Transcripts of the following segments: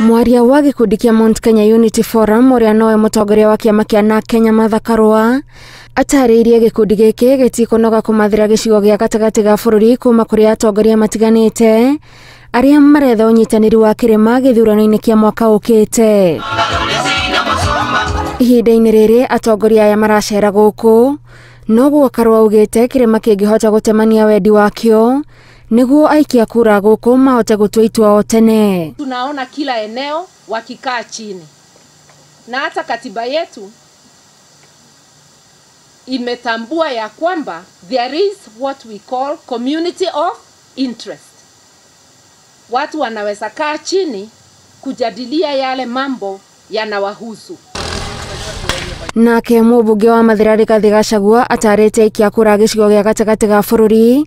Mwaria wa gĩkundi kĩa Mount Kenya Unity Forum ũrĩa nowe mũtongoria wa kĩama kĩa NARC Kenya Martha Karua atarĩirie gĩkundi gĩkĩ gĩtikũnoga kũmathĩra gĩcigo gĩa gatagatĩ ga bũrũri kuma kũrĩ atongoria matiganĩte arĩa maretha ũnyitanĩri wa kĩrĩma gĩthurano-inĩ kĩa mwaka ũkĩte. Ihinda-inĩ rĩrĩ atongoria aya maracera gũkũ noguo Karua augĩte kĩrĩma kĩngĩhota gũtemania wendi wakĩo nĩguo aikia kura gũkũ mahote gũtua itua o tene. Tunaona kila eneo wakikaa chini, na hata katiba yetu imetambua ya kwamba there is what we call community of interest. Watu wanaweza kaa chini kujadilia yale mambo yanawahusu. Nake mũmbunge wa Mathira Rigathĩ Gachagua atarĩte aikia kura gĩcigo gĩa gatagatĩ ga bũrũri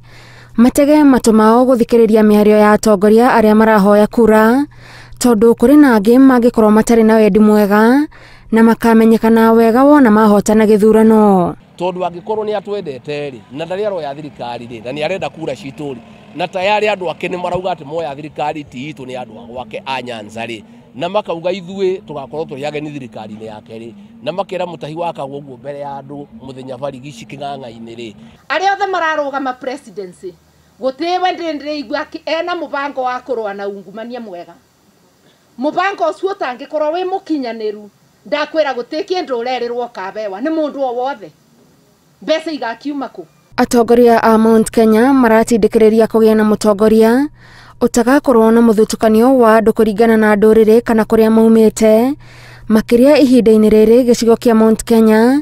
matege matũ mao gũthikĩrĩria mĩario ya atongoria arĩa marahoya kura tondũ kũrĩ na angĩ mangĩkorwo matarĩ na wendi mwega na makamenyekana wega wona mahotana gĩthurano. Tondũ angĩkorwo nĩ atwendete rĩ na ndarĩ aroya thirikari rĩ na nĩ arenda kura citũ rĩ na tayari andũ ake nĩ marauga atĩ moya thirikari ti itũ nĩ andũ a gwake a Nyanza rĩ na makauga ithuĩ tũgakorwo tũrĩ ageni thirikari-inĩ yake rĩ na makera mũtahi wa Kagwa ũguo mbere ya andũ mũthenya barigici kĩng'ang'a-inĩ rĩ. Arĩa othe mararũgama presidency gũtĩwe ndĩrĩigua ena mũbango wa kũrũa na ungumania mwega. Mũbango ũcio ũtangĩkorwo wĩ mũkinyanĩru ndakwĩra gũtĩ kĩndũ ũrerĩrwo kabewa nĩ mũndũ o wothe mbeca igakiuma kũ. Atongoria a Mount Kenya maratindĩkĩrĩria kũgĩa na mũtongoria ũtagakorwo na mũthutũkanio wa andũ kũringana na ndũrĩrĩ kana kũrĩa maumĩte makĩria ihinda-inĩ rĩrĩ gĩcigo kĩa Mount Kenya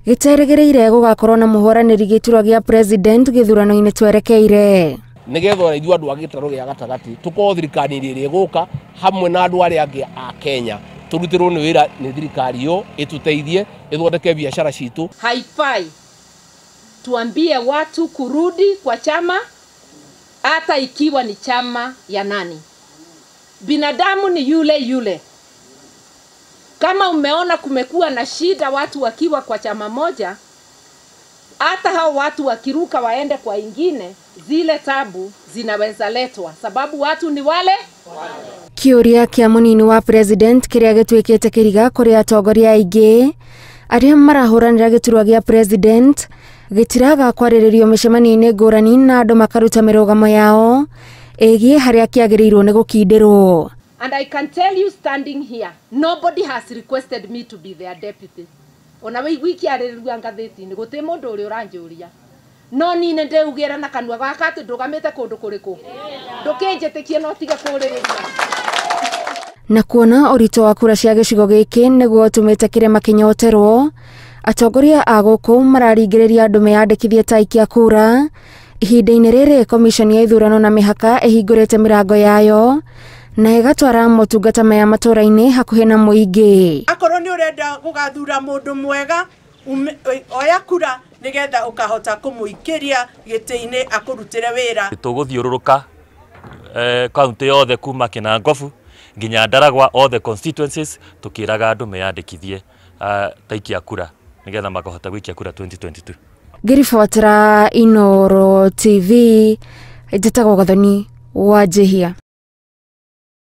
gĩterĩgĩrĩire gũgakorwo na mũhũranĩri gĩturwa gĩa president gĩthurano-inĩ twerekeire. Nĩgetha ona ithuĩ andũ a gĩtarũ gĩa gatagatĩ tũkorwo thirikari-inĩ ĩrĩa ĩgũka hamwe na andũ arĩa angĩ a Kenya tũrutĩrwo nĩ wĩra nĩ thirikari ĩyo ĩtũteithie ĩthondeke biacara citũ. Haifai tuambie watu kurudi kwa chama hata ikiwa ni chama ya nani. Binadamu ni yule yule. Kama umeona kumekuwa na shida watu wakiwa kwa chama moja, hata hao watu wakiruka waende kwa ingine, zile tabu zinaweza letwa sababu watu ni wale wale. Kĩũria kĩa mũnini wa president kĩrĩa gĩtuĩkĩte kĩriga kũrĩ atongoria aingĩ arĩa marahũranĩra gĩturwa gĩa president gĩtiraga kwarĩrĩrio mĩcemanio-inĩ ngũrani na andũ makaruta mĩrũgamo yao ĩgiĩ harĩa kĩagĩrĩirwo nĩ gũkindĩrwo. And I can tell you standing here, nobody has requested me to be their deputy. Ona wĩigui kĩarĩrĩria ngathĩti-inĩ gũtĩ mũndũ ũrĩa ũranjũria. No niĩ nĩ ndĩugĩra na kanua gaka atĩ ndũgamĩte kũndũ kũrĩkũ. Ndũkĩnjĩtĩkie no tige kũrĩrĩria. Na kuona ũritũ wa kura cia gĩcigo gĩkĩ nĩguo ũtũmĩte kĩrĩma kĩnyoterwo, atongoria a gũkũ mararingĩrĩria andũ meyandĩkithie ta aikia kura ihinda-inĩ rĩrĩ komishoni ya ithurano na mĩhaka ĩhingũrĩte mĩrango yayo na ĩgatwara motungata maya matũra-inĩ hakuhĩ na mũingĩ. Akorwo nĩ ũrenda gũgathura mũndũ mwega oya kura nĩgetha ũkahota kũmũikĩria gĩtĩ-inĩ akũrutĩre wĩra. Tũgũthiũrũrũka kaunti yothe kuma Kinangofu nginya Ndaragwa, all the constituencies tukiraga andũ meyandĩkithie ta aikia kura nĩgetha makahota gũikia kura 2022. Ngĩribotera Inooro TV, njĩtagwo Gathoni wa Njihia.